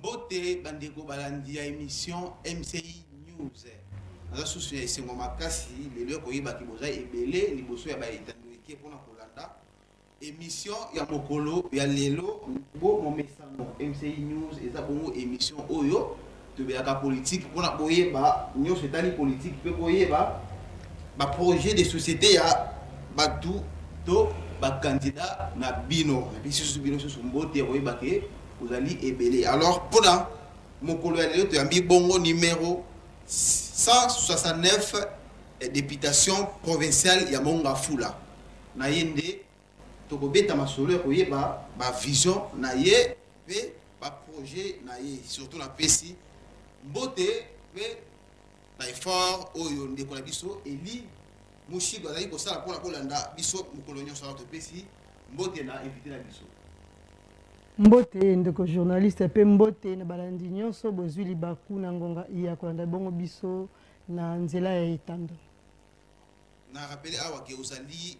Mbote bandeko balandi ya émission MCI News. Naza susu ya esengo makasi lelo ya koyeba ke boza ebele liboso ya ba etando eke mpona kolanda émission ya mokolo ya lelo. Bo momesano MCI News eza bongo émission oyo tobelaka politique mpona boyeba nyonso etali politique mpe boyeba ba projet de société ya bato to ba candidat na bino. Napesi susu bino susu mbote ya koyeba ke ozali ebele. Alors mpona mokolo ya lelo toyambi bongo numéro 169 députation provinciale ya Mont-Ngafula. Na ye nde tokobeta masolo ya koyeba ba vision na ye mpe ba projet na ye. Surtout napesi mbote mpe na effort oyo ndeko na biso Eli Mushigo azali kosala mpona kolanda biso mokolo nyonso. Alors topesi mbote na invité na biso. Mbote ndeko journaliste, mpe mbote na balandi nyonso bozwi libaku na ngonga ya kolanda bongo biso na nzela ya etando. Na rappele awa ke ozali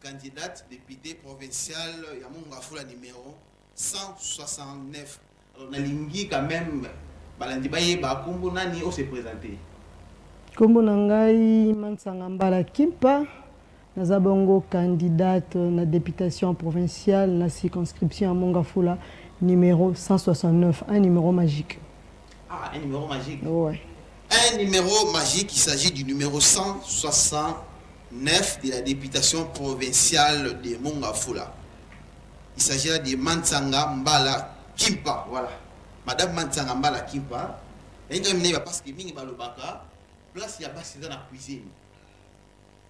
candidate député provincial ya Mont-Ngafula numéro 169. Alors nalingi quand même balandi bayeba kombo nani o se présenter. Kombo na ngai Mansanga Mbala Kimpa, naza bongo candidate na députation provinciale na circonscription ya Mont-Ngafula numéro 169, un numéro magique. Ah, un numéro magique. Ouais. Un numéro magique, il s'agit du numéro 169 de la députation provinciale de Mont-Ngafula. Il s'agit là de Mansanga Mbala Kimpa. Voilà. Madame Mansanga Mbala Kimpa. Parce que mingi balobaka place ya basi eza na cuisine.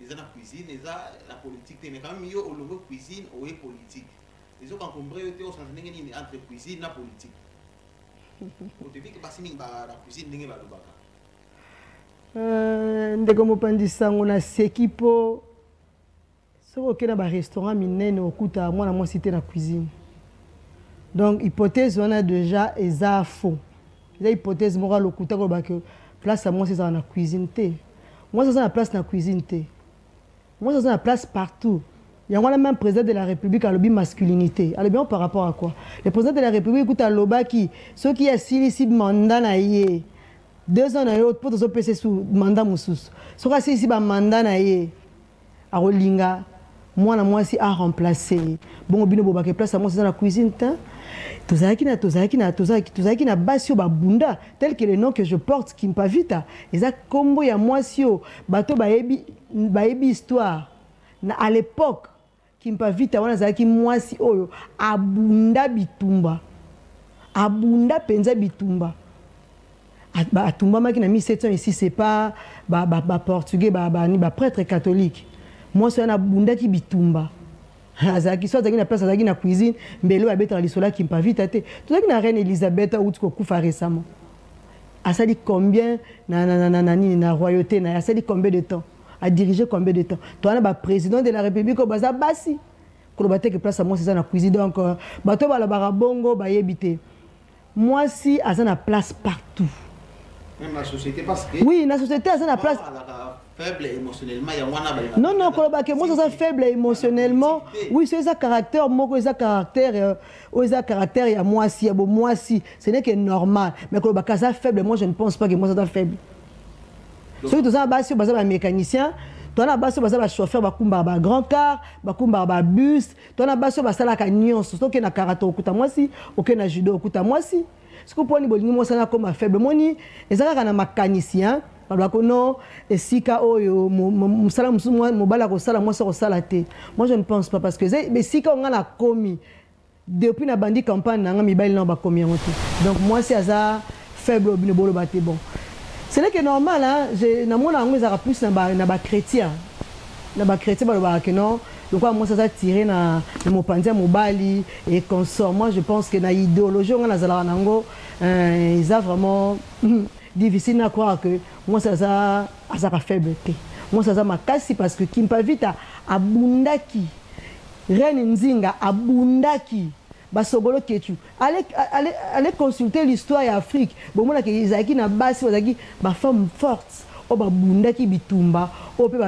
Eza na cuisine, eza la politique te, mais quand même yo olongo cuisine oye politique. Ezoka-encombrer yo te, osanga ndenge nini entre cuisine na politique? Otebi ke basi mingi ba na cuisine ndenge balobaka. Ndeko mopanzi sango, naseki mpo soki okei na barestaurant minene, okuta mwana mwasi te na cuisine. Donc hypothèse wana déjà eza faux, eza hypothèse moko ya lokuta koloba ke place ya mwasi ezala na cuisine te. Mwasi aza na place na cuisine te, mwasi aza na place partout. Yango wana même président de la République alobi masculinité. Alobi yango par rapport à quoi? Le président de la République kuta alobaki soki asilisi mandat na ye, 2 ans na ye mpo tozopesa su mandat mosusu, soki asilisi bamandat na ye, akolinga mwana mwasi aremplace ye. Bongo bino bobaka place ya mwasi eza na cuisine te. Tozalaki na basi oyo babunda, tel que le nom que je porte, Kimpa Vita, eza nkombo ya mwasi oyo bato bayebi histoire na à l'époque. Kimpa Vita wana azalaki mwasi oyo abunda bitumba, abunda mpenza bitumba. Atumbamaki na 1706, c'est pas baportugais, baprêtre catholique. Mwasi wana abundaki bitumba. Azalaki so azalaki na place, azalaki na cuisine, mbele oyo abetaka lisolo ya Kimpa Vita te. Tozalaki na reine Elizabeth auti kokufa récemment. Asali combien na nini, na royauté na ye? Asali combien de temps? Adirige combien de temps? Toza na baprésident de la République oyo baza basi. Koloba te ke place ya mwasi eza na cuisine. Donc bato oyo balobaka bongo bayebi te. Mwasi aza na place partout. Même la société, parce que Oui, na société aza na place. Faible émotionnellement, yango wana balingaka. Non, koloba ke mwasi aza faible émotionnellement, oui, so eza caractère moko, eza caractère oyo eza caractère ya mwasi, ya bomwasi, ce n'est que normal. Mais koloba ke aza faible, moi je ne pense pas que mwasi aza faible. Soki toza na basi oyo baza bamécanicien, toza na basi oyo baza bachauffeur, bakumbaka bagrand car, bakumbaka babus, toza na basi oyo basalaka nyonso. Soki okei na karate, okuta mwasi, okei na judo, okuta mwasi. Soki mponi bolingi mwasi wana akoma faible, moni eza kaka na makanisi, hein? Balobaka no esika oyo mosala mosusu mobali akosala, mwasi akosala te. Moi je ne pense pas, parce que eza esika oyo ngai nakomi depuis nabandi campagne na nga, mibali nao bakomi yango te. Donc mwasi aza faible oyo bino boloba te, bon, ce n'est que normal, hein? Namona yango ezalaka plus na bachrétien. Na bachrétien balobaka ke non, lokola mwasi aza tiré na mopanzi ya mobali et consort. Moi je pense que na idéologie oyo nga nazalaka nango, eza vraiment difficile na croire que mwasi aza azalaka faible te. Mwasi aza makasi, parce que Kimpa Vita abundaki, reine Nzinga abundaki, basogolo ketu. Allez, allez, allez consulter l'histoire ya Afrique, bomonaka ezalaki na basi bazalaki bafemme forte oyo babundaki bitumba, oyo mpe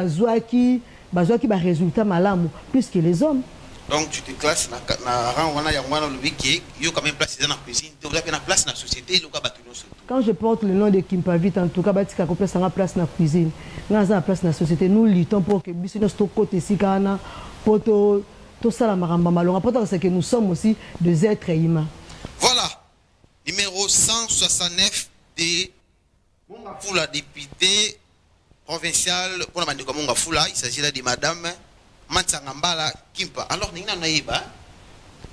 bazwaki barésultat malamu plus que les hommes. Donc tu te classes na, na rang wana, yango wana olobi ke yo quand même place eza na cuisine te, oza mpe na place na société eloka bato nyonso. Quand je porte le nom de Kimpavite, en tout cas batika kopesa nga place na cuisine. Nga naza na place na société. Nous luttons pour que biso nyonso tokota esika wana mpo tosala makambo ya malonga, mpo tokasa que nous sommes aussi des êtres humains. Voilà, numéro 169 de Mont-Ngafula, député provincial mpona bandeko ya Mont-Ngafula. Il s'agit là de madame Mansanga Mbala Kimpa. Alors ndenge nano nayeba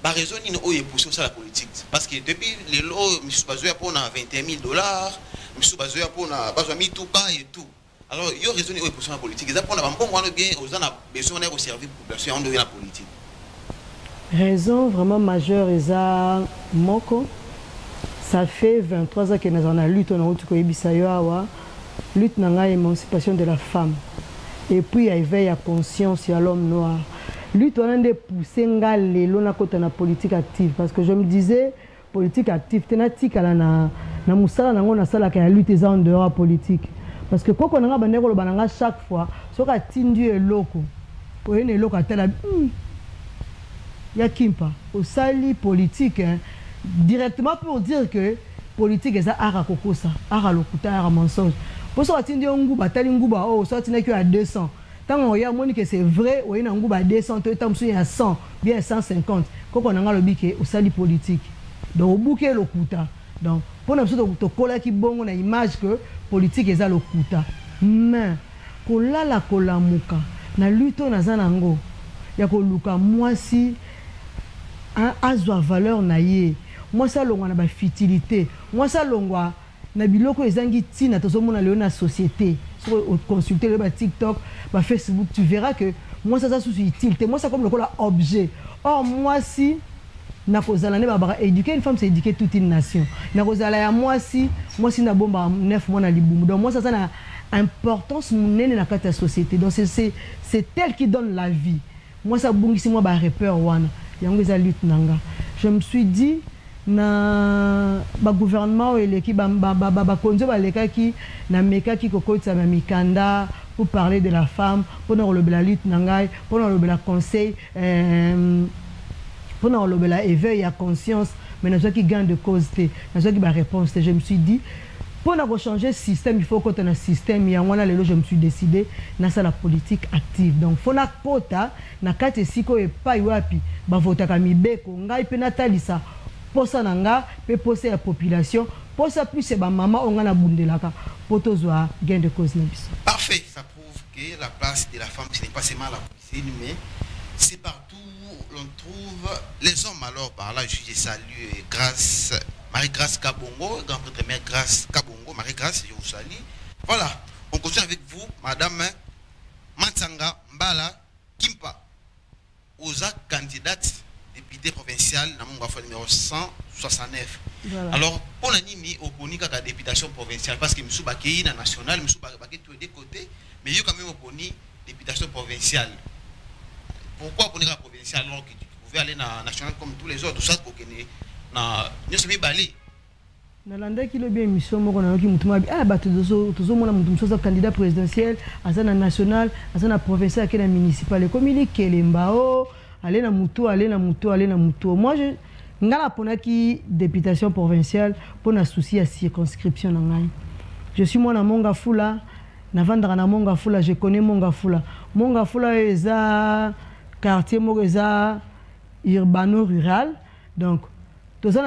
baraison nini oyo epousse osala politique, parce que depuis lelo oyo misusu bazoya mpona 21 000 $, misusu bazoya mpona bazwa mituka et tout. Alors yo, raison nini oyo epousse na politique? Eza mpona bambongo wana, bien oza na besoin wana ya koservir population, yango nde oya na politique? Raison vraiment majeure eza moko. Ça fait 23 ans ke nazala na lutte oyo nauti koyebisa yo awa. Lutte na ngai, émancipation de la femme et puis ya éveil ya conscience ya l'homme noir. Lutte wana nde pousse nga lelo nakota na politique active, parce que je me disais, politique active te, natikala na mosala nango nasalaka ya lutte, eza en dehors ya politique. Parce que koko na nga bandeki koloba na nga chaque fois, soki atindi yo eloko, oye na eloko, atala ya Kimpa, osali politique, hein, directement pour dire que politique eza art ya kokosa, art ya lokuta, art ya mensonge. Mpo soki atindi yo nguba, atali nguba oyo, soki atindaki yo ya 200, ntango oya omoni ke c'est vrai, oye na nguba ya 200 to eta mosusu ya 100, bien ya 150, koko na nga alobi ke osali politique, donc obuki ye lokuta. Donc mpona biso tokolaki bongo na image que politique eza lokuta. Mais kolala kolamuka na lutte oyo naza nango ya koluka mwasi azwa valeur na ye, mwasi alongwa na bafutilité, mwasi alongwa na biloko ezangi ntina tozomona lelo na société. Soki oconsulte lelo baTikTok, baFacebook, tu verras que mwasi aza susu utile te, mwasi akomi lokola objet. Or mwasi na kozala nde babaka, éduquer une femme, c'est éduquer toute une nation. Na kozala ya mwasi, mwasi na bombaka 9 mois na libumu, donc mwasi aza na importance monene na kati ya société. Donc c'est elle qui donne la vie. Mwasi abungisi mwa barepère wana, yango eza lutte na nga. Je me suis dit, na bagouvernement oyo eleki, bakonzi oyo balekaki, namekaki kokotisa na mikanda pour parler de la femme, mpona kolobela lutte na ngai, mpona kolobela conseil, mpona kolobela éveil ya conscience, mais nazwaki gain de cause te, nazwaki baréponse te. Je me suis dit, mpona kochanger système, il faut kota na système. Yango wana lelo je me suis décidé nasala politique active. Donc faut nakota na kati esika oyo epai wapi bavotaka mibeko, ngai mpe natalisa posa na nga mpe posa ya population, posa plus ya bamama oyo ngai nabundelaka, mpo tozwa gain de cause na biso. Parfait, ça prouve que la place de la femme, ce n'est pas seulement la cuisine, mais c'est partout où l'on trouve les hommes. Alors par là, je salue Grâce, Marie-Grâce Kabongo, grand prêtre mère Grâce Kabongo. Marie-Grâce, je vous salue. Voilà, on continue avec vous, madame Mansanga Mbala Kimpa, oza candidate député provincial na Mont-Ngafula numéro 169. Voilà. Alors, pour la nini, oponi kaka députation provinciale, parce que misusu bakei na national, misusu bakei tous les deux côtés, mais yo quand même oponi députation provinciale. Pourquoi oponi kaka provinciale alors que tu pouvais aller na national comme tous les autres, tout ça kokene na nyonso mibale? Nalandaki lobi émission moko, nayoki motu mabi, ah, bato tozomona motu mosusu aza candidat présidentiel, aza na national, aza na provincial, ake na municipal, ekomi likelemba o ale na motu, ale na motu, ale na motu. Moi je, nga naponaki députation provinciale mpo na souci ya circonscription na ngai. Je suis mwana Mont-Ngafula, navandaka na Mont-Ngafula, je connais Mont-Ngafula. Mont-Ngafula oyo eza quartier moko eza urbano rural, donc toza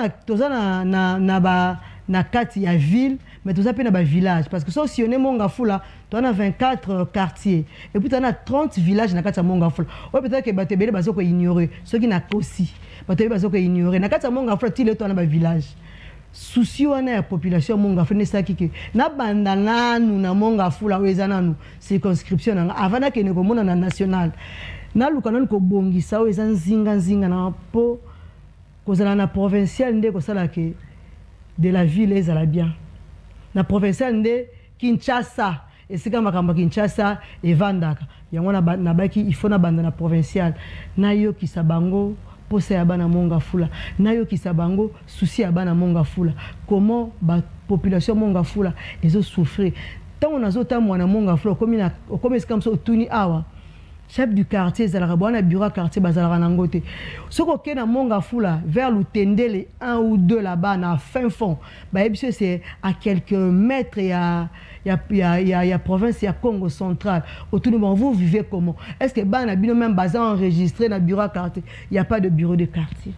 na kati ya ville, mais toza mpe na bavillage, parce que so sillonne Mont-Ngafula, toza na 24 quartiers et puis toza na 30 villages na kati ya Mont-Ngafula oyo peut-être ke bato ebele baza koignore. Soki nakosi, bato ebele baza koignore na kati ya Mont-Ngafula ti lelo toza na bavillage. Souci wana ya population ya Mont-Ngafula nde esalaki ke nabanda nanu na Mont-Ngafula oyo eza nanu circonscription na nga, avant nakende komona na national. Naluka nanu kobongisa oyo eza nzinga-nzinga na mpo kozala na provincial nde kosala ke de la ville ezala bien. Na provincial nde Kinshasa, esika makambo ya Kinshasa evandaka. Yango nabaki il faut nabanda na provincial, nayokisa bango posa ya bana Mont-Ngafula, nayokisa bango souci ya bana Mont-Ngafula, comment bapopulation Mont-Ngafula ezosouffrir. Ntango nazotambola na Mont-Ngafula, okomi esika mosusu, otuni awa. Chef du quartier ezalaka bwana bureau ya quartier, bazalaka nango te. Soki okei na Mont-Ngafula, vers Lutendele 1 ou 2, là-bas na fin fond, bayebi so c'est à quelques mètres ya province ya Congo Central. Otuni bon, vous vivez comment? Est ce que bana bino même baza enregistré na bureau ya quartier? Il y a pas de bureau de quartier.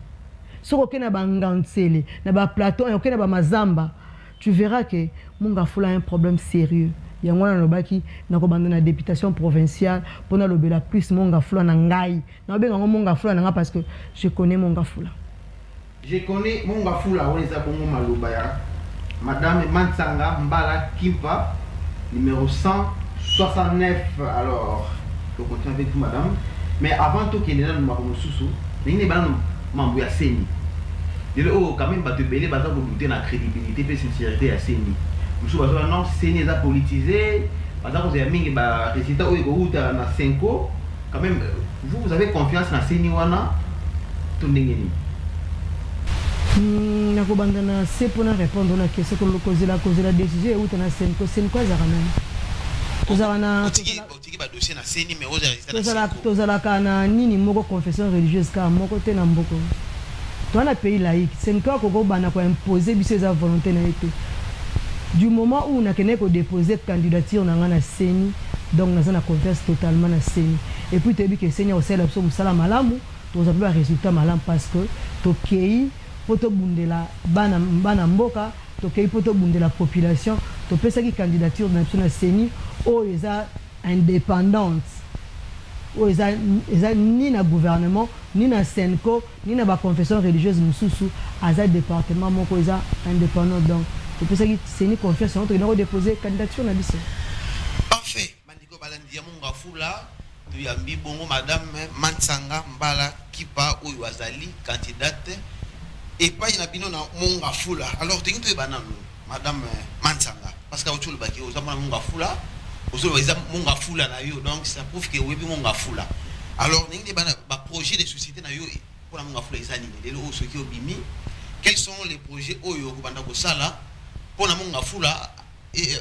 Soki okei na Bangansele, na Baplateau, okei na Bamazamba, tu verras que Mont-Ngafula a un problème sérieux. Yango wana nalobaki nakobanda na députation provinciale mpo nalobela plus Mont-Ngafula na ngai. Naobenga yango Mont-Ngafula na ngai parce que je connais Mont-Ngafula. Je connais Mont-Ngafula. Oyo eza bongo maloba ya madame Mansanga Mbala Kimpa, numéro 169. Alors tocontinue avec vous, madame, mais avant tokende nanu makambo mosusu, ndenge bana mambo ya CENI lelo oyo, quand même bato ebele baza kodouter na crédibilité mpe sincérité ya CENI. Mosusu bazoba non, CENI eza politisé, baza kozela mingi barésultat oyo ekouta na CENCO. Quand même, vous, vous avez confiance na CENI wana to ndenge nini? Nakobanda na se mpona répondre na question. Kozela décision euta na CENCO, CENCO azalaka nani? Tozalaka na Otiki badossier na CENI, mais ozala résultat na CENCO. Tozalaka na nini moko, confession religieuse kaka moko te na mboka. Toza na pays laïque. CENCO akoki kobanda koimpose biso, eza volonté na ye te. Du moment où nakendaki kodépose candidature na ngai na CENI, donc naza na confiance totalement na CENI. Et puis toyebi ke CENI akosalela biso mosala malamu, tozwa mpe barésultat malamu, parce que tokei mpo tobundela bana mboka, tokei mpo tobundela population. Topesaki candidature na biso na CENI oyo eza indépendante, oyo eza ni na gouvernement, ni na CENCO, ni na baconfession religieuse mosusu. Aza département moko eza indépendant. Donc topesaki CENI confiance yango, tokenda kodépose candidature na biso. Parfait. Bandeko balandi ya Mont-Ngafula, toyambi bongo madame Mansanga Mbala Kipa oyo azali candidate epai na bino na Mont-Ngafula. Alors tolingi toyeba nanu, madame Mansanga, parce que auti olobaki oza mwana Mont-Ngafula, ozoloba eza Mont-Ngafula na yo, donc ça prouve ke oyebi Mont-Ngafula. Alors ndenge nde bana baprojet de société na yo mpona Mont-Ngafula eza nini lelo oyo? Soki obimi, quels sont les projets oyo okobanda kosala mpona Mont-Ngafula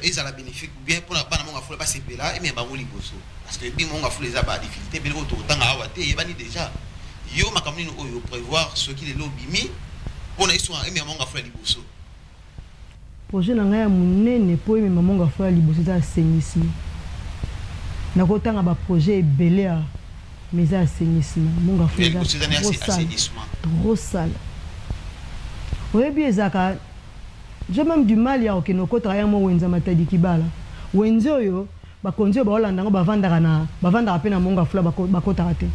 ezala bénéfique ou bien mpona bana Mont-Ngafula basepela, emema bango liboso? Parce que bi Mont-Ngafula eza badifficulté ebele oyo tokotanga awa te, eyebani déjà. Yo, makambo nini oyo prévoir soki lelo obimi mpona esonga, emema Mont-Ngafula liboso? Projet na ngai ya monene mpo emema Mont-Ngafula liboso eza assainissement. Nakotanga baprojet ebele ya, mais eza assainissement. Mont-Ngafula eza trop sale, trop sale. Oyebi, ezalaka, j'ai même du mal ya kokende okotaka yango wenze Matadi Kibala. Wenze oyo bakonzi oyo baolanda yango bavandaka na bavandaka mpe na Mont-Ngafula, bakotaka te,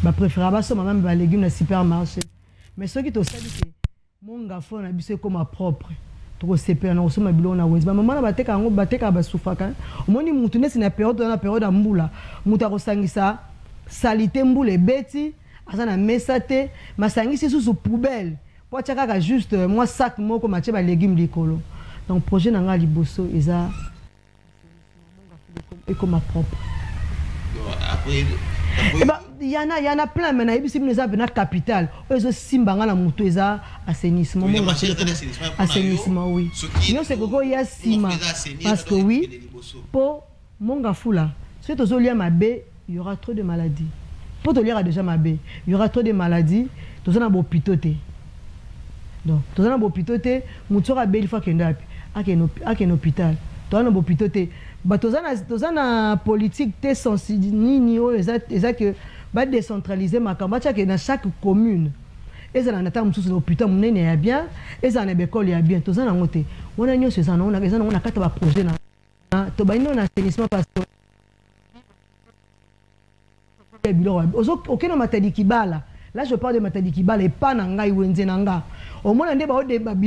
bapréféra basomba même balégume na supermarché. Mais soki tosali te Mont-Ngafula na biso ekóma propre, tokosepela na kosomba biloko na wenze. Bamama na bateka yango, batekaka, basufraka. Omoni mutu neti na période wana, période ya mbula, mutu akosangisa saleté, mbula ebeti, aza na mesa te, masangisi susu poubelle po atia kaka juste mwa sac moko matie balégume likolo. Donc projet na ngai liboso eza ekoma propre. Après, Eh ben, y en a plein, mais nayebisi bino eza mpena capital oyo ezosimba nga na motu eza assainissement. Assainissement, oui. Nyonso ekoki oya nsima, parce que oui, mpo Mont-Ngafula, soki tozolia mabe, il y aura trop de maladies. Mpo toliaka déjà mabe, il y aura trop de maladies. Toza na bahôpitaux te. Donc toza na bahôpitaux te. Motu soki abeli, fo akende api? Akende hôpital. Toza na bahôpitaux te. Toza na politique te sensi nini oyo eza ke badécentraliser makambo, batiake na chaque commune, ezala na ntango mosusu na hôpital monene ya bien, ezala na baekole ya bien. Toza nango te. Wana nyonso eza nango na kati ya baprojet na tobandi na assainissement, parce que biloko okende na Matadi Kibala, là je parle de Matadi Kibala, epa na ngai, wenze na nga, omona nde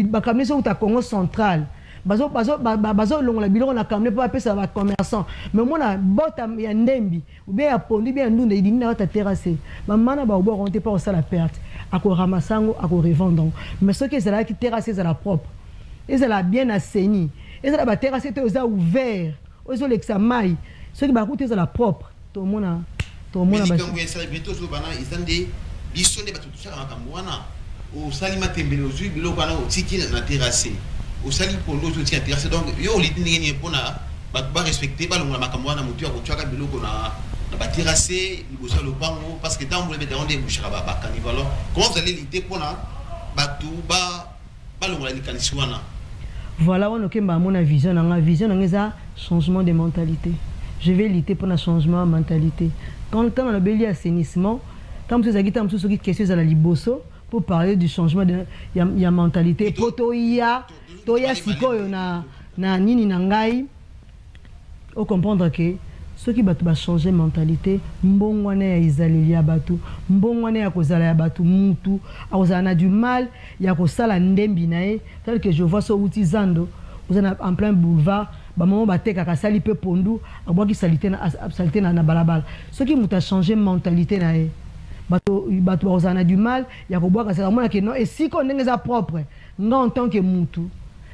bakambi soki uta Congo Central, bazolongola biloko na camion mpo bapesa bacommerçant. Mais omona bota ya ndembi ou bien ya pondu, bien ya ndunda, edimi na kati ya terrasse. Bamama na baobwaka te mpo akosala perte, akoramasa yango, akorevendre yango. Mais soki ezalaki terrasse ezala propre, ezala bien assaini, ezala baterrasse te eza ouvert oyo ezolekisa mai, soki bakuti ezala propre, tomona tomona. Likambo ya insalubrité ozobana eza nde biso nde bato tosala makambo wana. Osali matembele, ozwi biloko wana, otiki na terrasse. Osali pondu, ozwi, otiki na terrasse. Donc yo oliti ndenge nini mpona bato barespecte, balongola makambo wana, motu ya kotiaka biloko na Na baterrasse liboso ya lopango, parce que ntango mbula ebeta, yango nde ebouchaka bacaniveau. Alors comment vous allez lutter mpona bato balongola likanisi wana? Voilà, wana okemba amona vision na nga. Vision na nga eza changement de mentalité. Je vais lutter mpona changement ya mentalité. Quand ntango nalobeli assainissement, ntango mosusu ezalaki, ntango mosusu soki question ezala liboso pour parler du changement ya mentalité, mpo toya sikoyo na nini na ngai, ocomprendre ke soki bato bachange mentalité, mbongwana ya ezaleli ya bato, mbongwana ya kozala ya bato, mutu akozala na du mal ya kosala ndembi na ye. Tel que je vois, so outi zando, oza na en plein boulevard, bamama batekaka, asali mpe pondu, abwaki saleté na balabala. Soki moto achange mentalité na ye, bato bakozala na du mal ya kobwaka saleté. Amonake non, esika oyo ndenge eza propre, nga en tant que mutu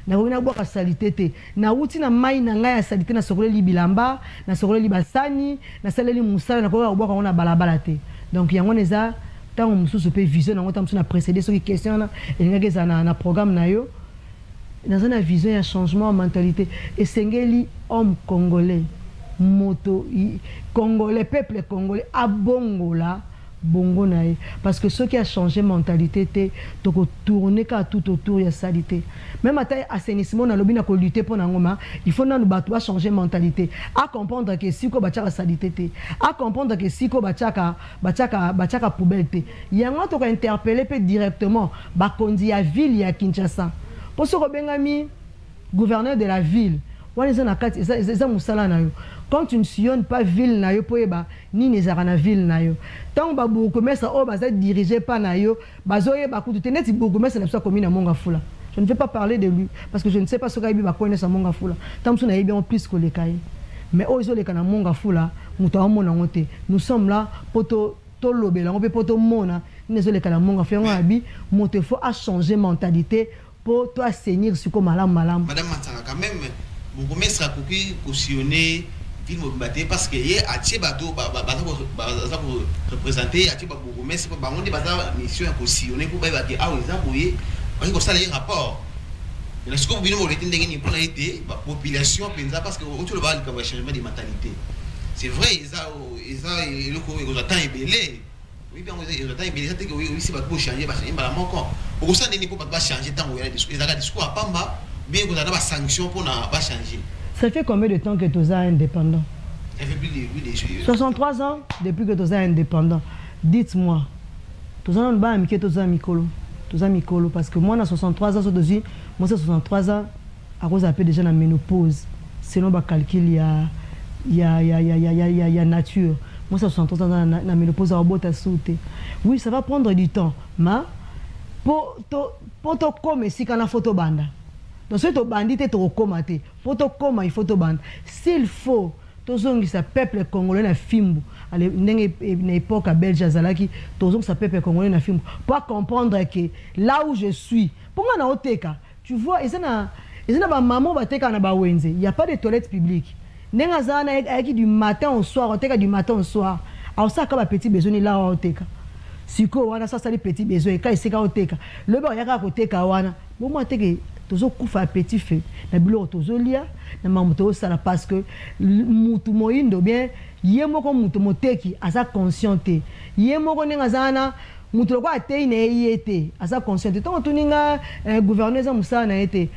nakoki nabwaka saleté te. Nawuti na mai na ngai ya saleté, nasokoleli bilamba, nasokoleli basani, nasaleli mosala, nakoki kobwaka yango na balabala te. Donc yango wana eza ntango mosusu mpe vision nango. Ntango mosusu na précédé, soki question wana elingaki ezala na programme na yo. Naza na vision ya changement ya mentalité. Esengeli homme congolais, moto congolais, peuple congolais abongola bongo na ye, parce que soki achange mentalité te, tokotourne kaka tout autour ya saleté. Même ata assainissement, nalobi na kolutte mpo na yango, ma il faut nanu bato bachange mentalité, acomprendre ke esika oyo batiaka saleté te, acomprendre ke esika oyo batiaka poubelle te. Yango tokointerpelle mpe directement bakonzi ya ville ya Kinshasa, mpo soki obengami gouverneur de la ville, wana eza na kati, eza mosala na yo. Quand tu ne sillonnes pas ville na yo mpo oyeba nini ezalaka na ville na yo, ntango babourgmestre oyo baza dirige pa na yo bazoyeba kutu te, neti bourgmestre na biso akomi na Mont Ngafula, je ne vais pas parler de lui parce que je ne sais pas soki ayebi bacoin nyonso ya Mont Ngafula. Ntango mosusu nayebi yango plus koleka ye, mais oyo ezoleka na Mont Ngafula, moto aomona yango te. Nous sommes là mpo tolobela yango mpe mpo tomona nini ezoleka na Mont Ngafula. Yango abi moto il faut achanger mentalité mpo to assainir sikoyo malamu malamu. Madame Mansanga, quand même bourgmestre akoki kosillonner ville mobimba te, parce que ye atie bato baza koreprésente, atie babourgmestre mpo bango nde baza mission ya kosillonner, mpo bayebake awa eza boye, baki kosala ye rapport. Na sikoyo bino boleti ndenge nini mpona ete bapopulation mpenza? Parce que oti oloba likambo ya changement de mentalité, c'est vrai, eza eloko oyo ekozwa temps ebele. Oyebi yango, ezwa temps ebele. Eza teke oyisi bato bochange, bachange mbala moko. Okosala ndeni mpo bato bachange ntango oya? Ezalaka discours ya pamba, bien kozala na basanction mpona bachange? Ça fait combien de temps que toza indépendant? Ça fait plus de 63 ans depuis que toza indépendant. Dites-moi, toza nanu bana mike, toza mikolo? Toza mikolo, parce que mwana 63 ans, so tozwi mwasi ya 63 ans, akozala mpe déjà na ménopause selon bacalcul ya nature. Mwasi ya 63 ans na ménopause, akobota su te. Oui, ça va prendre du temps, ma po tokóma esika na faut tobanda. Donc soki tobandi te, tokokóma te. Mpo tokóma, il faut tobanda. S'il faut tozongisa peuple congolais na fimbu ndenge na époque ya Belge azalaki, tozongisa peuple congolais na fimbu po comprendre que là où je suis, mpo nga na oteka, tu vois, eza na bamama oyo batekaka na bawenze, y a pas de toilette publique. Ndenge aza wana, ayaki du matin au soir, oteka du matin au soir, aosalaka bapetit besoin la awa, oteka sikoyo wana, so asali petit besoin eka esika oteka, lobi ayaka koteka wana. Bomwa teke tozokufa ya petit feu na biloko tozolia, na makambo tozosala, parce que mutu moyindo bien ye moko, mutu moteki aza conscient te. Ye moko ndenge aza wana, mutu lokola atei na ye, ye te aza conscient te. Ntongo tuni nga, gouverneur, eza mosala na ye te.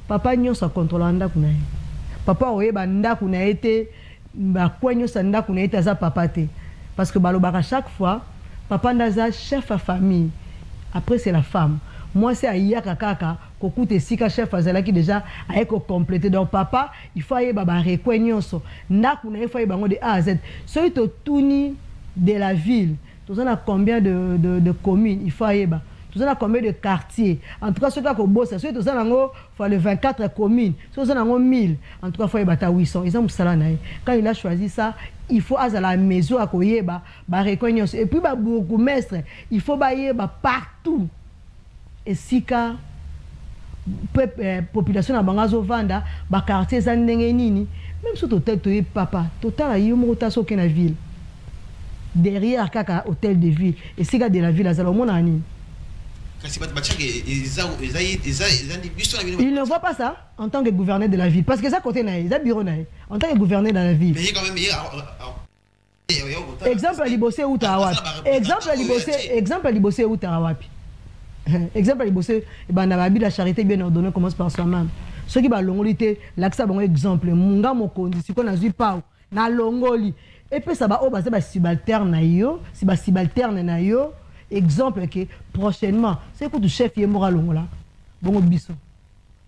Papa nyonso akontrolaka ndako na ye. Papa oyeba ndako na ye te, bacoin nyonso ya ndako na ye te, aza papa te. Parce que balobaka chaque fois, papa nde aza chef ya famille, après c'est la femme. Mwasi ayaka kaka kokuta esika chef azalaki déjà, aye kocomplete. Donc papa, il faut ayeba barecoin nyonso ndako na ye, faut ayeba yango de A à Z. Soki totuni de la ville, toza na combien de communes, il faut ayeba toza na combien de quartiers. En tout cas, soki akobosa, soki toza nango fois le 24 communes, soki toza nango 1000, en tout cas faut ayeba ata 800. Eza mosala na ye. Quand il a choisi ça, il faut azala mesure ya koyeba barecoin nyonso. Et puis babourgmestre, il faut bayeba partout esika population na bango azovanda, baquartier eza ndenge nini. Même so totali, toyebi papa, totala yo moko, ta soki na ville, derrière kaka hôtel de ville, esika de la ville azala, omonaka nini? Kasi bato batiaka eza biso na bino. Il ne voit pas ça en tant que gouverneur de la ville, parce que eza côté na ye, eza bureau na ye en tant que gouverneur de la ville. Mais ye quand même ye. Exemple ya liboso eutaka wapi? Exemple ya liboso, exemple ya liboso eutaka wapi? Exemple ya liboso ebanda babi: la charité bien ordonnée commence par soi-même. Soki balongoli te, lakisa bango exemple. Nga mokonzi sikoyo nazwi pau, nalongoli, epesa baoyo baza basubalterne na yo, si basubalterne na yo exemple ke prochainement soki kutu chef ye moko alongola bongo biso.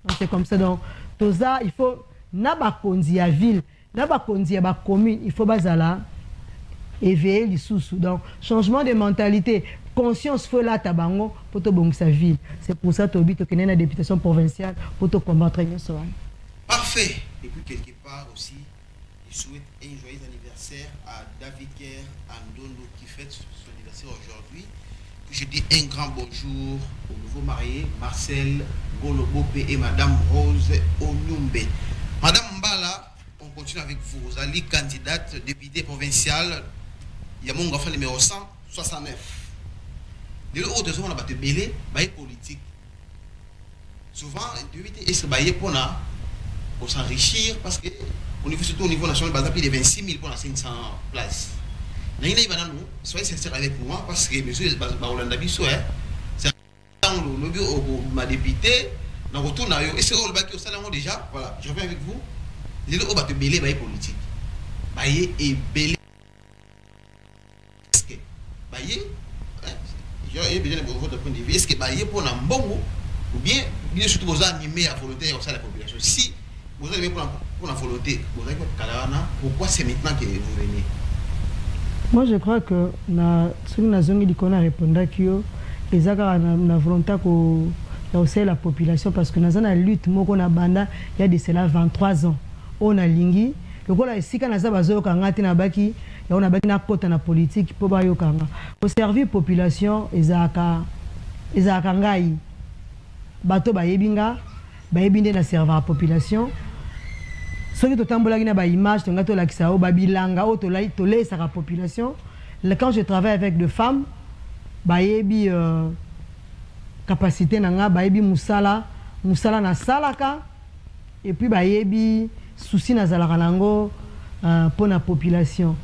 Donc c'est comme ça. Donc toza, il faut na bakonzi ya ville, na bakonzi ya bacommune, il faut bazala éveillé lisusu. Donc changement de mentalité, conscience, faut elata bango mpo tobongisa ville. C'est pour ça tobi tokende na députation provinciale mpo tocombattre nyonso wana. Parfait. Et puis quelque part aussi, je souhaite un joyeux anniversaire à David Kerr Andondo qui fête son anniversaire aujourd'hui. Puis je dis un grand bonjour au nouveau marié Marcel Golobope et Madame Rose Onyumbe. Madame Mbala, on continue avec vous. Rosalie, candidate députée provinciale, ya Mont-Ngafula numéro 169. De l'autre, on a battu belé, politique. Souvent, est-ce que baye pour pour s'enrichir? Parce que au niveau, surtout au niveau national, bah, plus de 26 000 pour la 500 places. Soyez sincère avec moi parce que monsieur Baolanda biso, hein, c'est lobi ma député na retour na yo, est-ce que olobaki osala yango déjà? Voilà, je reviens avec vous. Lelo oyo bato ebele baye politique, baye ebele, est-ce que baye, j'ai besoin de votre point de vue, est-ce que baye mpona mbongo ou bien bino surtout boza animé ya volonté ya kosala la population? Si boza animé mpona volonté, bozalaki kala wana, pourquoi c'est maintenant que vous venez? Moi, je crois que na soki nazongi likolo na répondaki yo, eza kaka na volonté ya kosalela population, parce que naza na lutte moko na banda ya de cela 23 ans oyo nalingi. Lokola esika naza bazoyoka nga te, nabaki yango, nabaki nakɔta na politique mpo bayoka nga. Koservir population ezalaka ngai. Bato bayebi nga, bayebi nde na servaka population. Soki totambolaki na baimage, tongai tolakisa oyo babilanga oyo toleisaka population. Quand je travaille avec de femmes, bayebi capacité na nga, bayebi mosala nasalaka, et puis bayebi souci nazalaka nango mpo na population.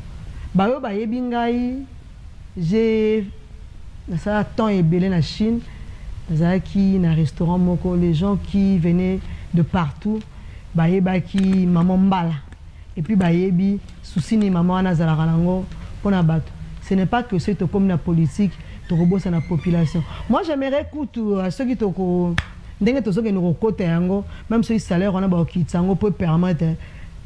Baoyo bayebi ngai, j'ai nasala temps ebele na Chine, nazalaki na restaurant moko. Les gens qui venaient de partout bayebaki mama Mbala, et puis bayebi souci nini mama wana azalaka nango mpona bato. Ce n'est pas que soki tokomi na politique, tokobosana population. Moi, j'aimerais kutu soki toko ndenge tozokende kokota yango, même soki salaire wana bakokitisa yango mpo permettre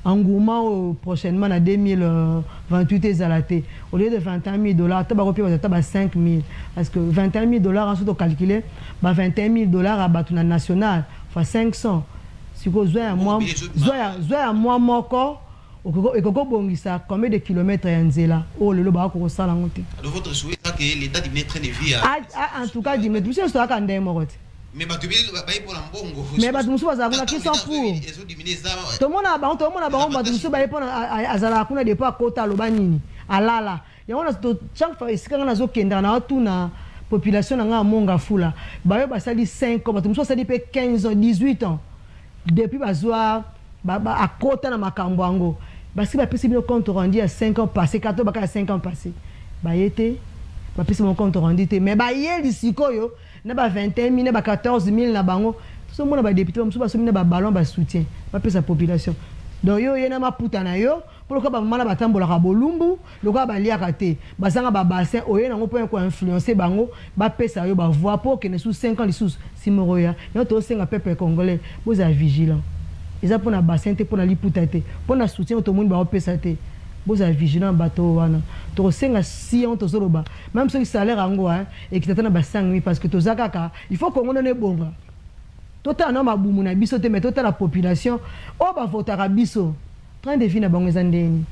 engouement oyo prochainement na 2028 ezala te. Au lieu de 21 000 $, ata bakopi bato ata ba 5 000, parce que 21 000 $, soki tocalcule ba 21 000 $ ya bato na national fois 500, sikoyo zwa ya mwa moko ekoki kobongisa combien de kilomètres ya nzela oyo lelo baka kosala yango te? Alors votre souhait, c'est que l'État diminue train de vie. Ah, en tout cas diminue. Biso nyonso toyaka ndenge moko te. Mais bato baye mpona mbongo. Mais bato mosusu bazala kuna qui sont pour. Tomona bango, tomona bango. Bato mosusu baye mpona azalaka kuna depuis akota, aloba nini, alala yango. Chaque fois esika nga nazokendaka, na watuna population na nga ya Mont-Ngafula, bayo basali 5 ans, bato mosusu basali mpe 15 ans, 18 ans depuis bazwa akota na makambo yango. Basi bapesi bino compte rendu ya 5 ans passé, kato baka ya 5 ans passé, baye te, bapesi bango compte rendu te. Mais bayeli sikoyo na ba 21 000, na ba 14 000 na bango. Tozomona badéputé bamosusu basomi na baballon, basoutien bapesa population. Donc yo ye na maputa na yo mpo lokola bamama na batambolaka bolumbu, lokola baliaka te, bazanga babassin, oye nango mpo ya koinfluence bango, bapesa yo bavoix mpo okende su 5 ans lisusu simoro ya yango. Tozosenga peuple congolais, bozala vigilant. Eza mpona bassin te, mpona liputa te, mpona soutien oyo tomoni baopesa te. Bozala vigilant. Bato wana tokosenga si yango tozoloba, même soki salaire yango ekita ta na ba 5 000, parce que toza kaka, il faut Kongo nano ebonga. Totala na mabumu na biso te, mais totala population oyo bavotaka biso, train de vie na bango eza ndeni,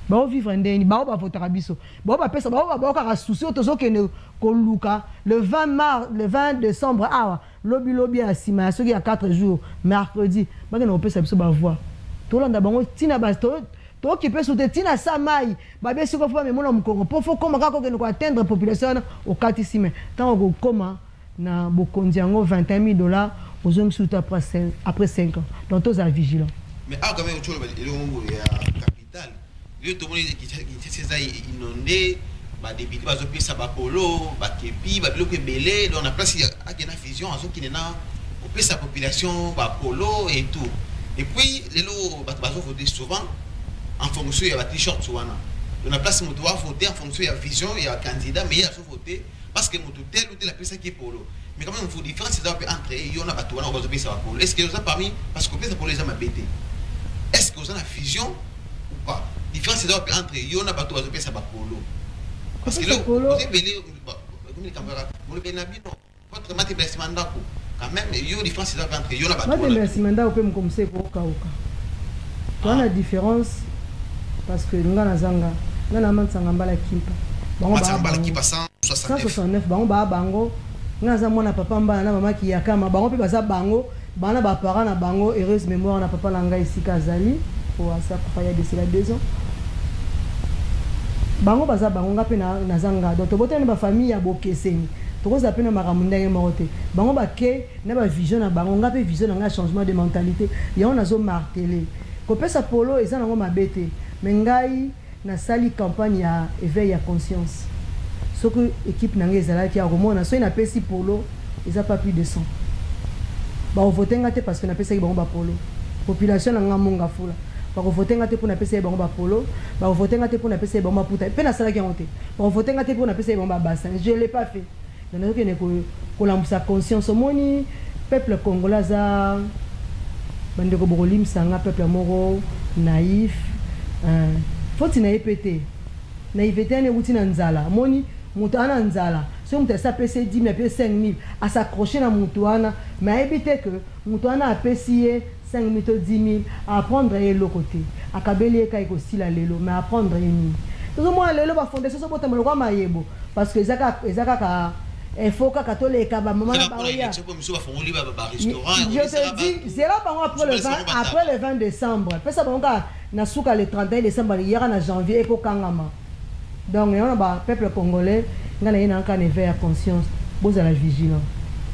baovivre ndeni. Bao bavotaka biso, bao bapesa, bao baokaka souci oyo tozokende koluka le 20 mars, le 20 décembre awa, lobi lobi ya nsima ya soki ya 4 jours, mercredi, bakende kopesa biso bavoix. Tolanda bango ntina, tokipe su te ntina sa mai babe siko fo bamemona mokongo mpo fo koma kaka kokende koatteindre population wana. Okatisi me ntango kokóma na bokonzi yango, 21 000 $, ozongi surtout après 5 ans. Donc tozala vigilant. Mais awa quand même, otyo elongo ya capital. Lelo tomoni Kinshasa eza inondé, badéputé bazopesa bapolo, bakepi, babiloko ebele. Donc na place akende na vision, azokende na kopesa population bapolo et tout. Et puis lelo bato bazovote souvent en fonction ya ba-t-shirt wana. Donc na place moto avote en fonction ya vision ya candidat, mais ye azovote parce que moto tel ou tel apesaki ye polo. Mais quand même, faut différence eza mpe entre yo na bato wana oyo bazopesa bapolo. Est ce que oza parmi? Parce que kopesa polo eza mabe te. Est ce que oza na vision ou pas? Différence eza wapi entre yo na bato bazopesa bapolo? Parce que polo oza ebele, ekomi likambo ya molobeli na bino, votre matembela nsima ndako. Quand même, yo, différence eza wapi entre yo na bato wana? Matembela nsima ndako mpe mokomosa ekokauka. Toza na différence parce que nga naza nga na Mansanga Mbala Kimpa. Bango Mansanga baa Mbala bango. Kimpa 169. 169, bango baa bango. Nga naza mwana papa Mbala na mama Kiyakama. Bango mpe baza bango, bana baparent na bango, heureuse mémoire na papa na ngai esika azali, po asa kufa ya de cela 2 ans. Bango baza bango, nga mpe naza nga. Donc tobotani na bafamille ya bokeseni, tokozala mpe na makambo ndenge moko te. Bango bake na bavision na bango, nga mpe vision na ngai ya changement de mentalité. Yango nazomarteler, kopesa polo eza nango mabe te, mais ngai nasali campagne ya éveil ya conscience. Soki équipe na ngai ezalaki ya komona, soki napesi polo, eza pas plus de 100 bakovote nga te, parce que napesaki bango bapolo. Population na nga Mont Ngafula bakovote nga te mpo napesaki bango bapolo, bakovote nga te mpo napesaki bango maputa mpe nasalaki yango te, bakovote nga te mpo napesaki bango babassin. Je l'ai pas fait. Donc nazokende kolamusa conscience. Omoni, peuple congolais aza, bandeko bokolimisa nga, peuple moko naïf. Foti na ye mpe te, naïveté wana ewuti na nzala. Omoni, moto aza na nzala, soki moto asi apesi ye 10 000, apesi 5 000, as'accroche na moto wana, mais ayebi te ke moto wana apesi ye 5 000 to 10 000, apprendre ye eloko te. Akabeli ye kai kosila lelo, mais apprendre ye nini? Tozomona lelo bafondation ezobotama lokwa mayebo, parce que eza kaka info, kaka toleka bamama na baoya. Je te dis, zela bango après le 20, après le 20 décembre. Pesa bango kaka na suka le 31 décembre, yaka na janvier ekokangama. Donc yango na bapeuple congolais, ngai na ye na kaka na éveil ya conscience. Bozala vigilant.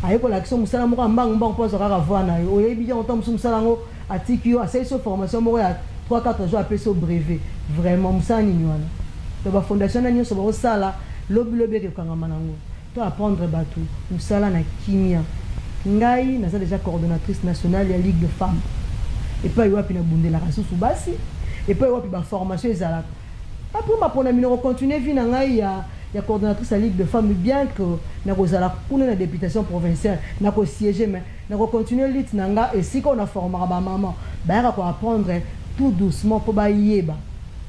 Aye kolakisa mosala moko ya mbangu mbangu mpo azwa kaka voi na yo. Oyebi yango ntango mosusu mosala yango atiki yo, asalisi yo formation moko ya 3 4 jours, apesi yo brevet. Vraiment, mosala nini wana? To bafondation na nyonso bakosala, lobilobi ekekangama nango. To apprendre bato mosala na kimia. Ngai naza déjà coordonnatrice nationale ya Ligue de femmes. Epai wapi nabundelaka susu basi? Epai wapi baformation ezalaka? Après mapona minoko, continue vie na ngai ya coordonnatrice ya Ligue de femmes, bien que nakozala kuna na députation provinciale, nakosiége, mais nakocontinue lutte na nga esika oyo naformaka bamama, bayaka koapprendre tout doucement mpo bayeba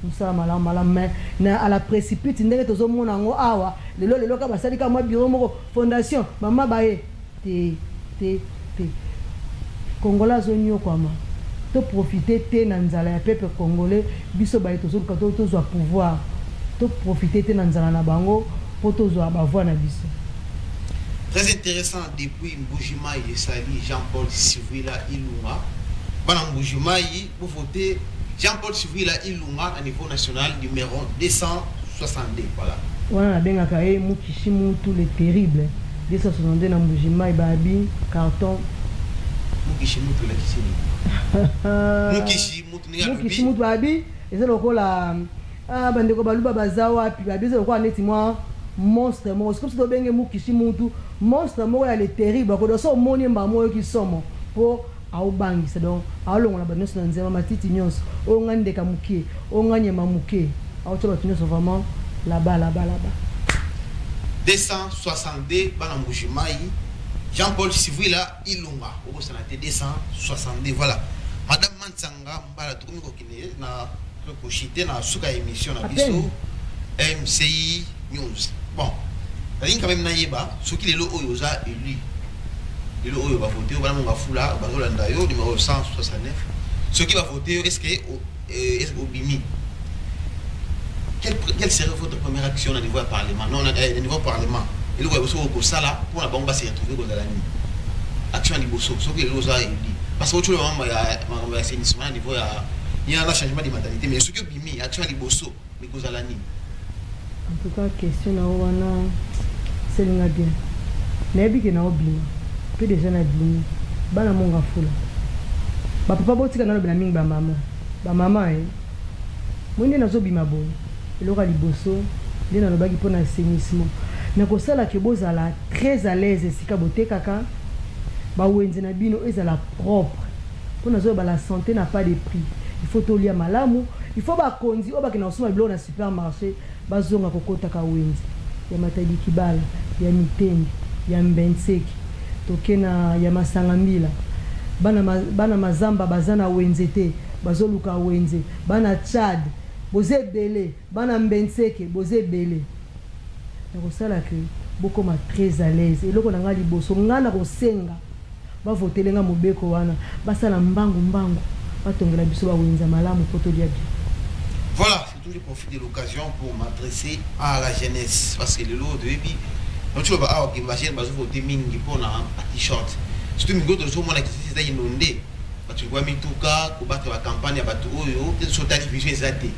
mosala malamu malamu. Mais na à la précipite, ndenge tozomona yango awa lelo, lelo kaka basali kaka mwa bureau moko, fondation, mama baye te te te. Congolais azonyokwama. Toprofite te na nzala ya peuple congolais. Biso baye tozoluka tozwa pouvoir, toprofite te na nzala na bango mpo tozwa bavoi na biso. Très intéressant. Depuis Mbujimayi, esali Jean-Paul Sivwila Ilunga. Bana Mbujimayi, vous votez Jean-Paul Sivwila Ilunga à niveau national, numéro 262. Voilà. Wana nabengaka ye Mukishi Mutu le terrible. 262 na Mbujimayi, babi carton. Mukishi Mutu la kisini. Mukishi Mutu ni Mukishi Mutu, babi eza lokola, ah, bandeko baluba baza wapi? Babi eza lokola neti mwa monstre moko. C'est comme si tobenge Mukishi Mutu monstre moko ya le terrible. Akodo so omoni mbamo, oyoki somo mpo aobangisa. Donc aolongola bato nyonso na nzema, matiti nyonso oyo nga ndeka moke, oyo nga nyama moke, aotya bato nyonso vraiment là-bas, là-bas, là-bas. 262, bana Mbujimayi, Jean-Paul Sivwila Ilunga. Okosana te, 262. Voilà. Madame Mansanga Mbala, tokomi kokende na koshite na suka ya émission na biso MCI News. Bon, nalingi quand même nayeba soki lelo oyo oza élu, lelo oyo bavote yo, bana Mont Ngafula bazolanda yo, numéro 169, soki bavote yo, est-ce que obimi, quelle serait votre première action au niveau ya parlement? Non, na niveau parlement, eloko ya liboso okosala mpona bango base retrouver, kozala nini? Action ya liboso soki lelo oza élu, parce que otiola makambo ya makambo ya assainissement na niveau ya ya na changement de mentalité, mais soki obimi, action ya liboso ekozala nini? En tout cas, question na yo wana selinga bien. Nayebi ke na obima mpe déjà nabimi. Bana Mont Ngafula, bapapa, botika nalobela mingi bamama, bamama e. Moi nde nazobima boye, eloko ya liboso nde nalobaki mpo na assainissement, nakosala ke bozala très à l'aise esika botekaka, bawenze na bino ezala propre, mpo nazoloba la santé n'a pas de prix. Il faut tolia malamu, il faut bakonzi oyo bakenda kosomba biloko na supermarché bazonga kokotaka wenze ya Matadi Kibala, ya Mitendi, ya Mbenseke, toke na ya Masanga Mbila. Bana, bana Mazamba baza na wenze te, bazoluka wenze. Bana Tchad boza ebele, bana Mbenseke boza ebele. Nakosala que bokoma très à l'aise. Eloko na ngai liboso, ngai nakosenga bavotele nga mobeko wana, basala mbangu mbangu, batongela biso bawenza malamu po tolia bien. Voilà, surtout je profite de l'occasion pour m'adresser à la jeunesse parce que lelo toyebi notoloba awa ke bajeune bazovote mingi mpona ba-t-shirt, surtout mingi oyo tozomona Kinshasa eza inondé, bato likoya mituka kobata bacampagne ya bato oyo te. So otali, vision eza te,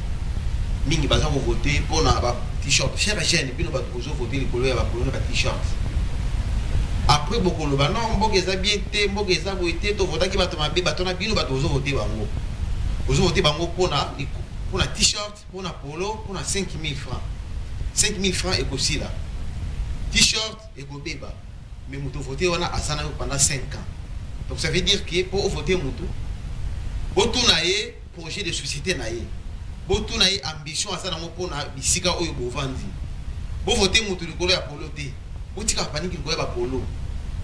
mingi baza kovote mpona ba t-shirt. Cher jeune, bino bato bozovote likolo ya bapolo na ba t-shirt, après bokoloba non, mboka eza bien te, mboka eza boye te, tovotaki bato mabe. Bato na bino, bato bozovote bango, bozovote bango mpona t-shirt, mpona polo, mpona 5000 francs. 5000 francs ekosila, t-shirt ekobeba, mais moto vote wana aza na yo pendant 5 ans. Donc ça veut dire que mpo ovote motu, botuna ye projet de société na ye, botuna ye ambition aza nango mpona bisika oyo bovandi. Bovote motu likolo ya polo te, botika panique likolo ya bapolo,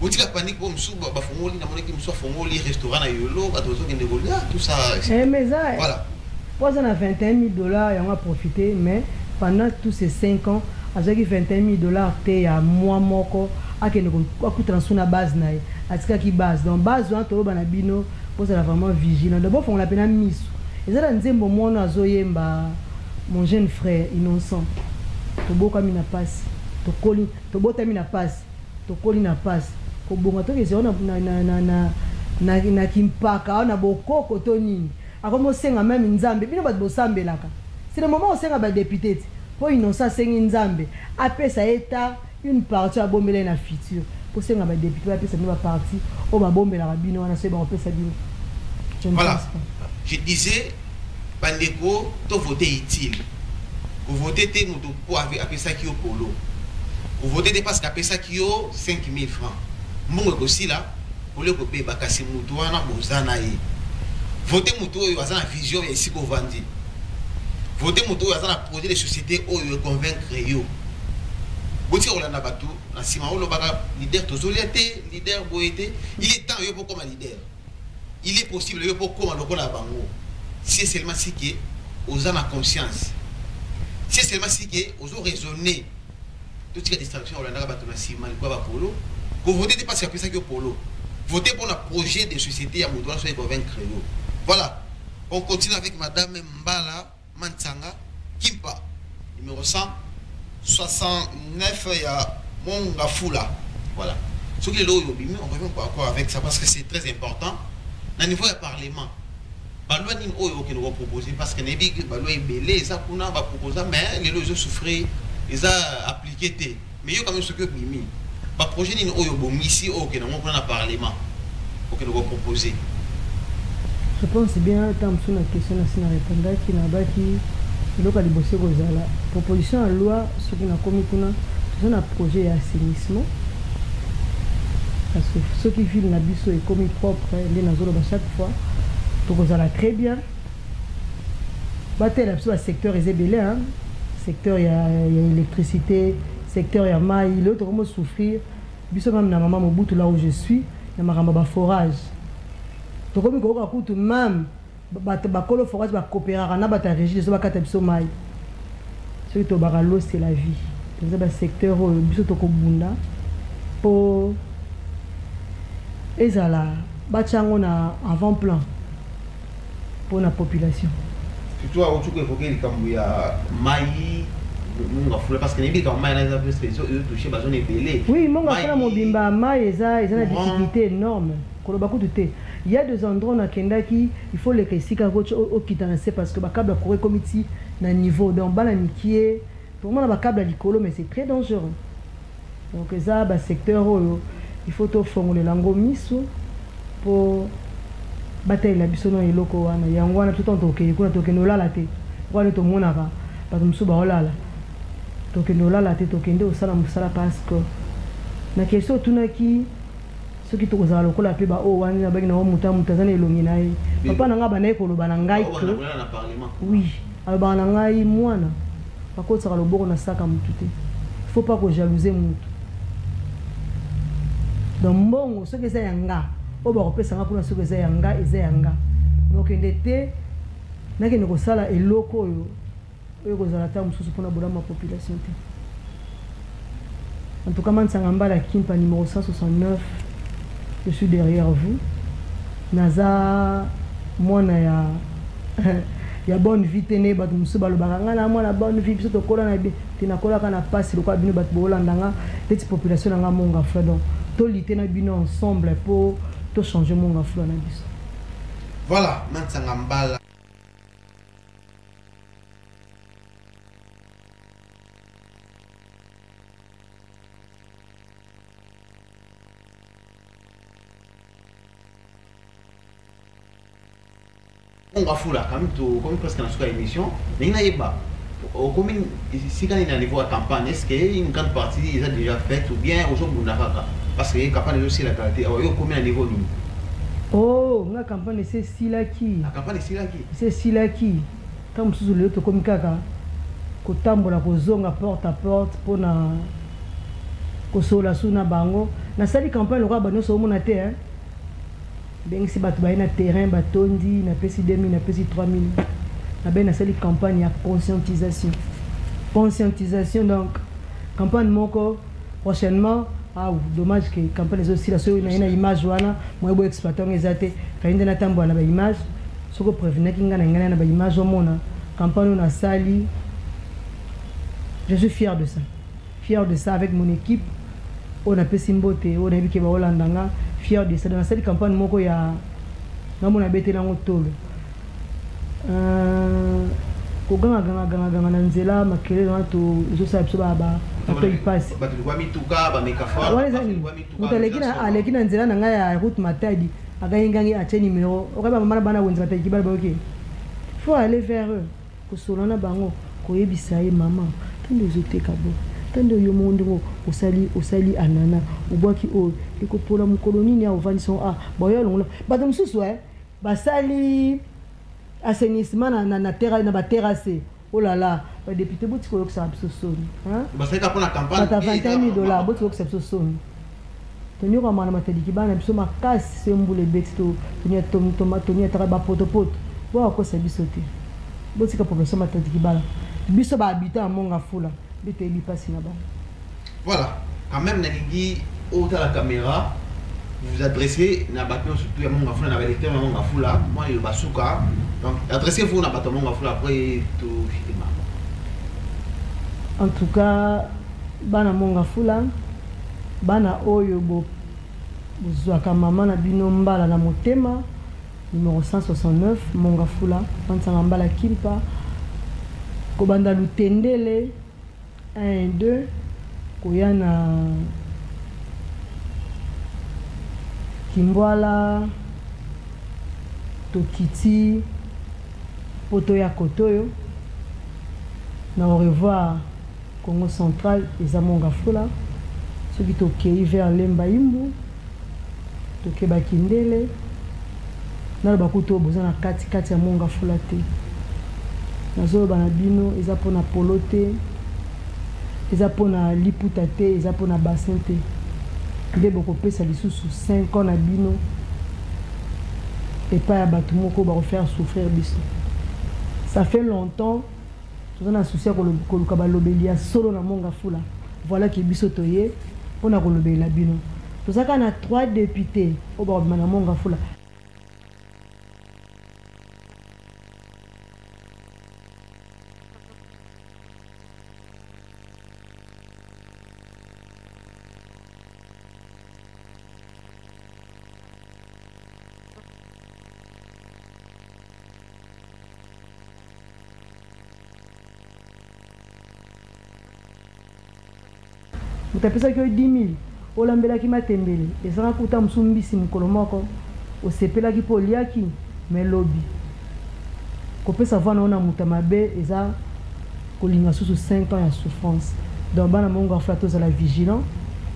botika panique mpo mosusu bafongoli, namonaki mosusu afongoli restaurant na Yolo, bato bazokende kolia, tout ça. Eh, mais eza voilà. Po aza na 21 000 $ yango aprofite, mais pendant tous ces 5 ans azwaki 21 000 $ te ya mwa moko akende akutana su na base na ye, atikaki base. Donc base wana, toloba na bino, bozala vraiment vigilant. Donc bofongola mpena miso. Eza na nzembo mwana azoyemba, mon jeune frère Innocent: tobokami na pasi, tokoli, tobotami na pasi, tokoli na pasi, kobonga tokezi na, na, na, na, na, na, na kimpaka na bokoko to nini. Akomi osenga même Nzambe. Bino bato bosambelaka, c'est le moment osenga badéputé ti mpo Innocent asengi Nzambe apesa ye ta une partie abombela ye na futur. Posenga badéputé bapesa bino baparti oyo babombelaka bino wana, soki bakopesa bino. Je ne Voilà. pense pas. Je disais, bandeko, tovote utile. Kovote te moto mpo apesaki yo polo, kovote te parce que apesaki yo 5000 francs. Mbongo ekosila, polo ekobeba, kasi moto wana boza na ye. Vote moto oyo aza na vision ya esika ovandi, vote moto oyo aza na projet de société oyo econvaincre yo. Botika kolanda bato na nsima, olobaka leader tozolia te, leader boye te. Il est temps yo mpo koma leader. Il est possible yo mpo koma lokola ya bango, si seulement si ke oza na conscience, si seulement si ke ozo raisonner. Totika distraction, olandaka bato na nsima likwa bapolo. Kovote te parce que apesaki yo polo, vote mpona projet de société ya moto wana, soki convaincre yo. Voilà, on continue avec madame Mbala Mansanga Kimpa, numéro 169 ya Mongafula. Voilà, soki lelo oyo obimi, on revient encore avec ça parce que c'est très important. Na niveau ya parlement, baloi nini oyo okende kopropose? Parce que nayebi baloi ebele eza kuna baproposa, mais lelo ezosouffrir, eza appliqué te. Mais yo quand même, soki obimi, baprojet nini oyo obongisi oyo okende yango kuna na parlement, okende kopropose? Je pense bien, ntango mosusu na question nasi na répondaki, nabaki eloko ya liboso ekozala proposition ya loi. Soki nakomi kuna, toza na projet ya assainissement, parce que soki ville na biso ekomi propre, nde nazoloba chaque fois, tokozala très bien. Batela biso basecteur eza ebele, secteur ya électricité, secteur ya mai. Lelo tokomi souffrir biso même na mama Mobutu, là où je suis, na makambo ya baforage. Tokomi koyoka kutu même bato bakolo forage bakopéraka na bato ya régie so bakata biso mai. Soki tobaka, l'eau c'est la vie. Toza basecteur oyo biso tokobunda mpo ezala batia yango na avant plan mpo na population. Surtout auti koévoke likambo ya mai Mongafula, parce que nayebi likambo mai na eza ezotouche bazone ebele. Oui, Mongafula mobimba, mai eza na difficulté énorme, koloba kutu te. Il y a des endroits nakendaki, il faut leka esika okita na se parce que bacable ya courant ekomi ti na niveau. Donc bana mikie tokomona bacable ya likolo, mais c'est très dangereux. Donc eza basecteur oyo il faut tofongolela yango miso mpo batalela biso na eloko wana. Yango wana biso ntango tokende kuna, tokende olala te. Wana tomonaka bato mosusu baolala, tokende olala te, tokende kosala mosala, parce que na question otunaki soki tokozala lokola mpe baoyo wana nabaki nango, moto moto aza na elongi na ye. Papa na ngai bandaki koloba na ngai ke oui, alobaka na ngai: mwana, bakotisaka loboko na saka motu te, faut pas kojalouser mutu. Donc mbongo soki eza ya nga, oyo bakopesa nga kuna, soki eza ya nga, eza ya nga. Nokende te, nakende kosala eloko oyo kozala ta mosusu mpona bolamu ya population te. En tout cas, Mansanga Mbala Kimpa, numéro 169, je suis derrière vous. Naza mwana ya bonne vie te. Ne bato mosusu balobaka ngai na mwana bonne vie, biso tokola na te, nakolaka na mpasi lokola bino bato boolanda nga, neti population na nga Mont Ngafula. Donc tolite na bino ensemble mpo tochange Mont Ngafula na biso. Voilà, Mansanga Mbala. Mont Ngafula quand même, tokomi presque na suka émission. Ndenge nayeba, okomi esika nini na niveau ya campagne? Est ce que une grande partie eza déjà faite ou bien ozobunda kaka, parce que campagne ezosilaka te? Awa yo okomi na niveau nini? Oh, nga campagne esi esilaki. La campagne esilaki? Esi esilaki. Ntango mosusu lelo tokomi kaka kotambola, kozonga porte à porte mpona kosolola su na bango. Nasali campagne lokola bato nyonso omona te, hein? Bengisi bato baye na terrain, batondi, napesi 2000, napesi 3000. Nabe nasali campagne ya conscientisation, conscientisation. Donc campagne moko prochainement. Ah, dommage que campagne ezosila. Soki naye na image wana, moye bo exploite yango eza te. Kai nde natambola na baimage. Soki oprévenaki ngai na ngai na baimage, omona campagne oyo nasali. Je suis fier de ça, fier de ça avec mon équipe oyo napesi mbote, oyo nayebi ke baolanda nga. Fier de ça. Donc nasali campagne moko ya ngamona, abeteli yango tolo, kogangagangagangaganga na nzela, makelele wana ezosala biso batoi mpasi. Wana eza nini? Moto aleki na nzela na ngai ya route Matadi, agangi, atie numéro. Okoyeba mama na bana wenze bataki bana bayoki. Faut aller vers eux, kosolola na bango, koyebisa ye: mama, ntango ozoteka bo, ntango yo moko ndenge osali, osali anana, obwaki oyo ekopola mokolo nini? A ovandisi a baoya longola. Bato mosusu basali assainissement na baterrasse. Oh là là, badéputé, botika koyokisaka biso soni. Bato ya 21 000 $, botika koyokisa biso soni. Tonyokamaka na Matadiki, bana biso makasi. So mbula ebeti, toniataka bapotopoto. Boakosa biso te, botika population Matadiki bala. Biso bahabitant ya Mont Ngafula nde toyebi mpasi na bango. Voilà, quand même nalingi otala caméra, vous adressez na bato nyonso surtout ya Mont Ngafula, na baélecteur ya Mont Ngafula, mwa liloba suka. Donc adressez-vous na bato ya Mont Ngafula, après tofitima. En tout cas, bana Mont Ngafula, bana oyo bozwaka mama na bino Mbala na motema, numéro 169 Mont Ngafula, Mansanga Mbala Kimpa, kobanda Lutendele 1 2, koya na Kimbwala, tokiti po toya kote oyo na au revoir Congo Central, eza Mont Ngafula. Soki tokei vers Lemba Imbu, tokebaki ndele, naloba kutu oyo boza na kati kati ya Mont Ngafula te. Nazoloba na bino, eza mpona polo te, eza mpona liputa te, eza mpona bassin te nde bokopesa lisusu 5 ans na bino epai ya bato moko bakofaire souffrir biso. Ça fait longtemps toza na souci ya koluka balobeli ya solo na Mont Ngafula. Voilà ke biso toye mpona kolobelela bino. Toza kaka na 3 députés oyo bakobima na Mont Ngafula. Moto apesaki yo 10 000, olambelaki matembele, ezalaka kuta mosu mbisi mokolo moko, osepelaki mpo oliaki. Me lobi. Kopesa voix na yo na moto ya mabe eza kolinga susu 5 ans ya souffrance. Donc bana Mont Ngafula, tozala vigilant.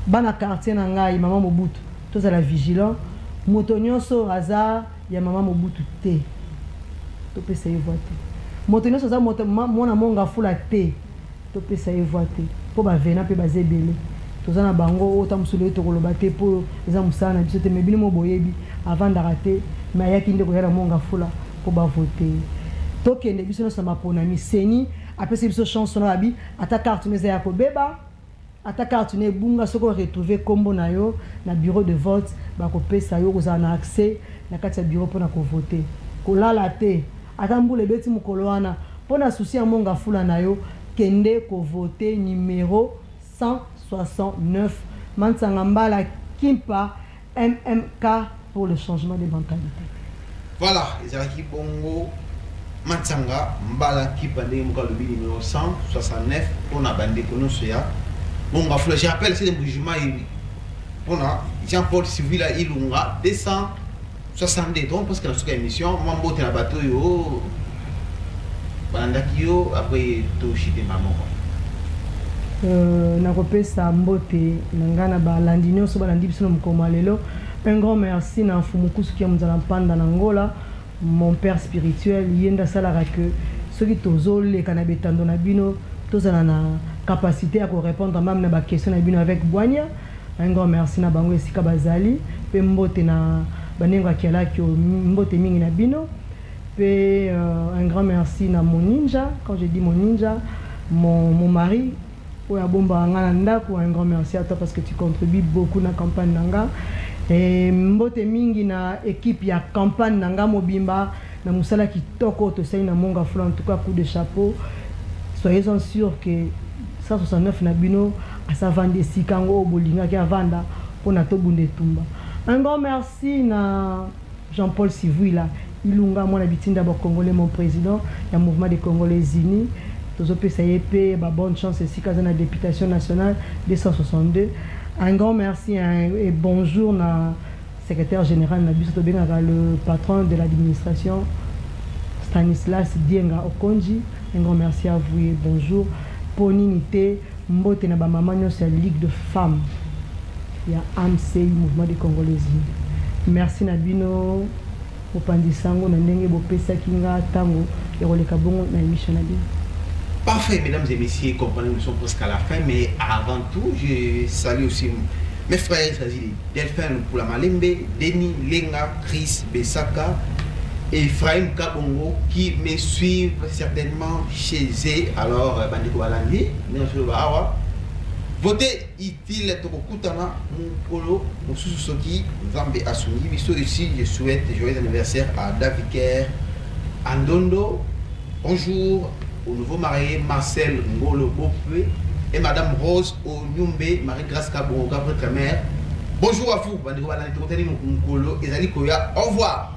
Bana quartier na ngai, Mama Mobutu, tozala vigilant. Moto nyonso aza ya Mama Mobutu te, topesa ye voix te. Moto nyonso aza mwana Mont Ngafula te, topesa ye voix te, mpo bavena mpe baza ebele. Toza na bango oyo ta mosusu oyo tokoloba te mpo eza mosala na biso te, mais bino mo boyebi avandaka te, mais ayaki nde koya na Mont Ngafula mpo bavote ye. Tokende biso nyonso na maponami. CENI apesi biso chance na babi, ata carte no eza ya kobeba, ata carte no ebunga, soki oretrouve nkombo na yo na bureau de vote, bakopesa yo kozala na accès na kati ya bureau mpona kovote. Kolala te, ata mbula ebeti mokolo wana, mpo na souci ya Mont Ngafula na yo, kende kovote numéro 169, Mansanga Mbala Kimpa, MMK, pour le changement de mentalité. Voilà, ezalaki bongo Mansanga Mbala Kimpa, ndenge moko alobi, numéro 169 mpona bandeko nyonso ya Mont Ngafula. Je rappelle, c'est Mbujimayi mpona Jean-Paul Sivila Ilunga 262. Donc parce que na suka émission, mwa mbote na bato oyo balandaki yo, après toshitema moko. Nakopesa mbote na ngai na balandi nyonso balandi biso na mokolo ya lelo. Un grand merci na Mfumu Kusuki ya Mozala Mpanda na Ngola, mon père spirituel. Ye nde asalaka ke soki tozoleka na betando na bino, tozala na capacité ya korépondre même na baquestion na bino avec bwania. Un grand merci na bango esika bazali, mpe mbote na banengo akialaki, mbote mingi na bino. Mpe un grand merci na mon ninja. Quand je dis mon ninja, mon mari oyo abombaka nga na ndako. Un grand merci à toi parce que tu contribues beaucoup na campagne na nga. E mbote mingi na équipe ya campagne na nga mobimba na mosala kitoko tosali na Mont Ngafula. En tout cas, coup de chapeau. Soyez-en sûr que 169 na bino asavandi esika yango oyo bolingaki avanda mpona tobunda etumba. Un grand merci na Jean-Paul Sivuila Ilunga, mwana bitinda bacongolais, mon président ya Mouvement des Congolais Unis. Tozopesa ye mpe babonne chance esika aza na députation nationale 262. Un grand merci et bonjour na secrétaire général na biso, tobengaka le patron de l'administration, Stanislas Dienga Okonji. Un grand merci à vous et bonjour. Mpo nini te, mbote na bamama nyonso ya Ligue de femmes ya AMCI, Mouvement des Congolais Unis. Merci na bino, mopanzi sango, na ndenge bopesaki nga ntango ya koleka bongo na émission na bino. Parfait, mesdames et messieurs, comprenez, nous sommes presque à la fin, mais avant tout, je salue aussi mes frères, il s'agit de Delphin Malembe, Denis Lenga, Chris Bessaka et Ephraim Kabongo qui me suivent certainement chez eux. Alors, bandeko balandi, votez utile, tokokutana mokolo mosusu soki Nzambe asungi biso. Ici, je souhaite joyeux anniversaire à Daviker Andondo. Bonjour au nouveau marié Marcel Ngolo Bopwe et Madame Rose Onyumbe, Marie-Grâce Kabongo, votre mère. Bonjour à vous, bandeko balandi, tokutani mokolo ezali koya. Au revoir.